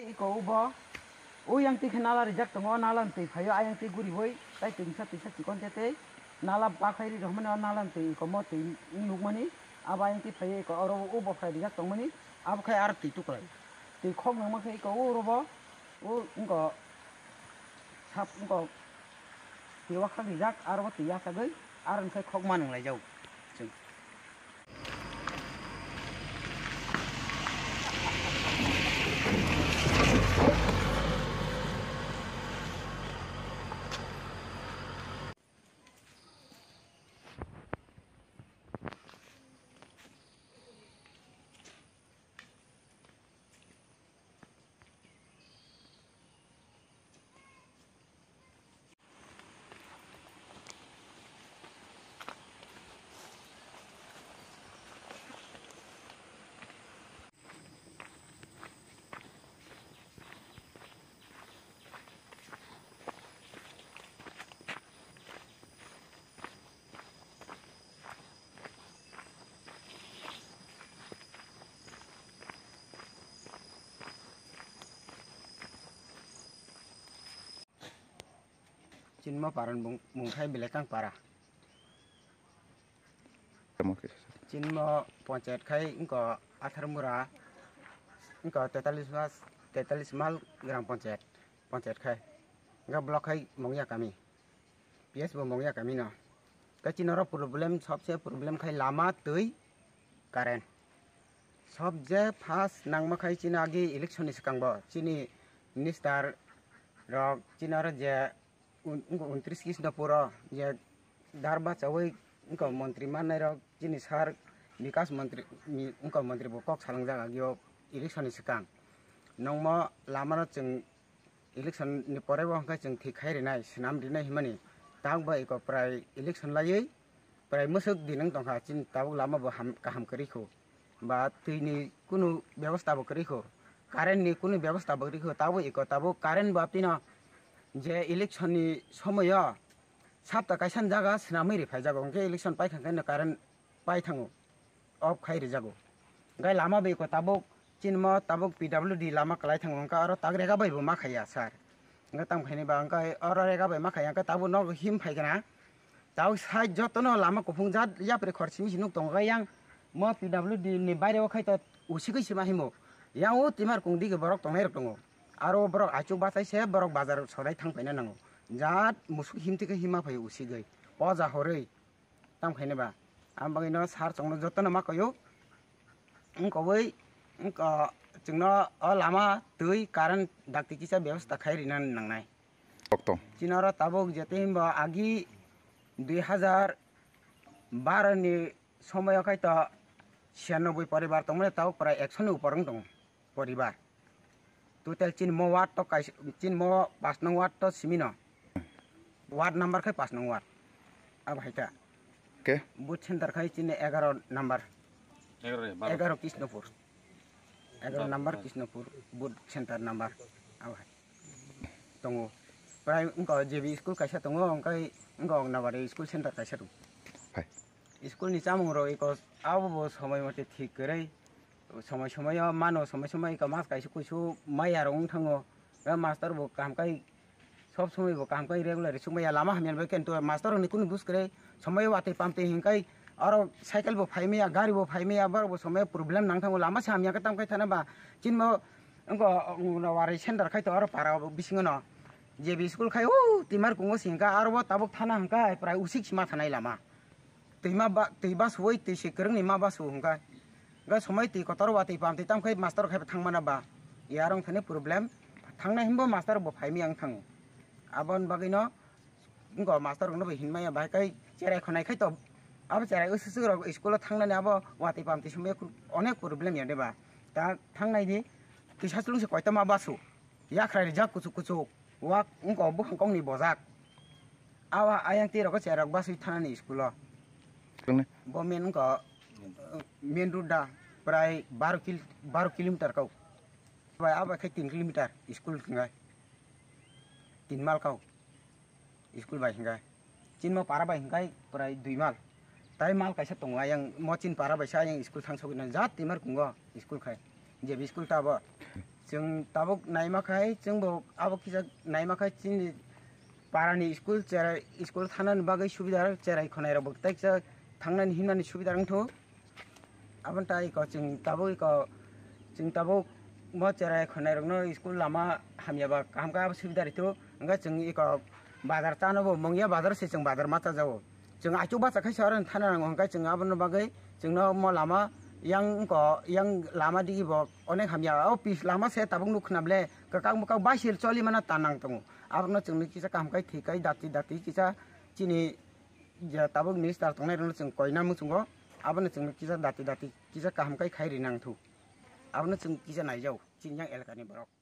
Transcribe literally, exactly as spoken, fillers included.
Iko ubo, o yang twi khe nala rijak tongo, nala ni twi phaio, ayang twi guriwi, tai twi misa twisa chikon te tei nala bakhai ri rwmani, o nala ni twi iko mo twi nukmani, abo ayang twi phaio, iko oro o bokhrai rijak tongmani, abo khai aro twi tuklai. Twi khok nangma khe iko o robo, o wngko sap wngko twi wakhak rijak, aro twi yachagwi, aro hwnkhe khok ma nang laijao chwng. Chini mo paran bung, bung khai belai kang para. Tamo khe. Chini mo panchayat khai wngkha Atharmura, wngkha tetalis mas, tetalis mal gram panchayat, panchayat khai. Wngkha block khai Mongya kami. P S bo Mongya kami no. Khe chini oro problem, sobse problem khai lama, twi, current. Sobse first nangma khai chini agi election ni swkang bo chini minister rok chini oro je un-, wngkha untris Krishnapur o je dar bachawi wngkha montri mannai rok chini sir Bikas montri ni wngkha montri bo kok salangjak agi o election ni swkang. Nongmo lama no chwng election ni pore bo hwnkhe chwng thik khai rinai, swnam rinai himani. Tabuk bo eko prai election laiwi prai mwswk din wng tongkha, chini tabuk lama bo ham, kaham kwrwi kho, ba twi ni kunu bebosta bo kwrwi kho, current ni kunu bebosta bo kwrwi kho, tabuk eko tabuk current bo aptino je election ni somoio sapta kaisa ni jaga swnamwi riphaijak, hwnkhe election paikha khe no current pai thango, off khai rijago. Hwnkhe lama bai ko tabuk, chini mo tabuk P W D lama kwlai thango, hwnkhe oro tak rega bai bo ma khaiya sir. Hwnkhe tamo khaini ba hwnkhe oro rega bai ma khaiya, hwnkhe tabuk nogo him phai gana. Tabuk side jotono lama kuphung jat yapri khor simi si nuk tongo, hwnkhe yang mo P W D ni baire o khai to usigwi sima himo. Yang o twimar kung dige borok tongnai rok tongo. Aro borok aichuk bachai se borok bazar sorai thang paina nango. Jat musuk him thike hima phai usigwi. O ja horwi. Tam khaini ba. Am bagwi no sir chwngno jotono ma koyo. Wngkha bai, wngkha chwngno o lama, twi, current dakti kisa bebosta khai rina nangnai. Koktong. Chini oro tabuk jete himba agi dui hajar baro ni somoyo khai to siyanoboi poribar tongmani, tabuk prai ekso ni upor wng tongo. Poribar. Total chini mo ward to kaisa, chini mo pas nong ward to simi no. Ward number khai pas nong ward. Abo hai ta. Ke? Booth center khai chini egaro number. Egaro ni, baro. Egaro Krishnapur. Egaro number Krishnapur booth center number. Abo hai. Tongo. Prai wngkha J B school kaisa tongo, hwnkhe wngkha Anganwadi school center kaisa tongo. Hai. School ni chamung rok eko abo bo somoi mote thik kwrwi. Somoi somoi o mano, somoi somoi eko mas kaisa kuisu maya rok wng thango. Master bo kaham kai sob somoi bo kaham kai regular suk maya, lama hamya bai khe master rok ni kunu dos kwrwi. Somoi watwi pamtwi hinkai oro cycle bo phai maya, gari bo phai maya, borok bo somoi problem nang thango, lama se hamya khe tam khai thana ba chini bo wngkha Anganwadi center khai to oro para bisingo no J B school khai o twimar kungo se hinka aro bo tabuk thana hinka prai usik sima thanai lama. Twi ma ba, twi basuwi twi se kwrwngni ma basu hwnka. Hwnka somoi twi kotor watwi pamtwi tamkhai master khai thangmana ba. Yarong thani problem. Thangnai hwnba master bo phaimaya wng thango. Aboni bagwino wngkha master rokno bo hinmaya bahai kai cherai khonai khai to. Abo cherai usuk rok school o thangnani abo watwi pamtwi somoi onek problem ya de ba. Ta thangnai di kisa chwlwng se koito ma basu. Yakhrai rijak kuchuk kuchuk. Wak wngkha bukhang kokni bojak. Awa ayang twi rok cherok baswi thanani school o. Kwlwng. Bo main wngkha, uh, main road da prai baro kil-, baro kilometer kau. Bai abo khe tin kilometer school hwnkhai. Tin mal kau. School bai hwnkhai. Chini mo para bai hwnkhai prai dui mal. Tai mal kaisa tongo ayang mo chini para bai sa ayang school thang sogwi na jat twimar kungo school khai. J B school ta bo. Chwng tabuk naima khai, chwngbo abo kisa naima khai chini parani school cherai, school thanani bagwi subidar cherai khonai rokbo tei kisa thangnani himnani subidar wngthu. Aboni tai iko chwng tabuk iko chwng tabuk mo cherai khonai rokno school lama hamya ba kaham khe abo subidar itu. Hwnkhe chwng iko bazar chano bo mungya bazar se chwng bazar ma chajago. Chwng achuk bacha khai se oro thana nango, hwnkhe chwng aboni bagwi chwngno mo lama yang wngkha, yang lama digi bo onek hamya. O pis lama se tabuk nuk khna ble kwkak mwkak bai sil choli mana ta nang tongo. Abono chwngno kisa kaham khai thwi khai dati dati kisa chini je tabuk minister tongnai rokno chwng koina muchungo, abono chwngno kisa dati dati kisa kaham khai khai ri nang thu. Abono chwng kisa naijao chini yang elakani borok.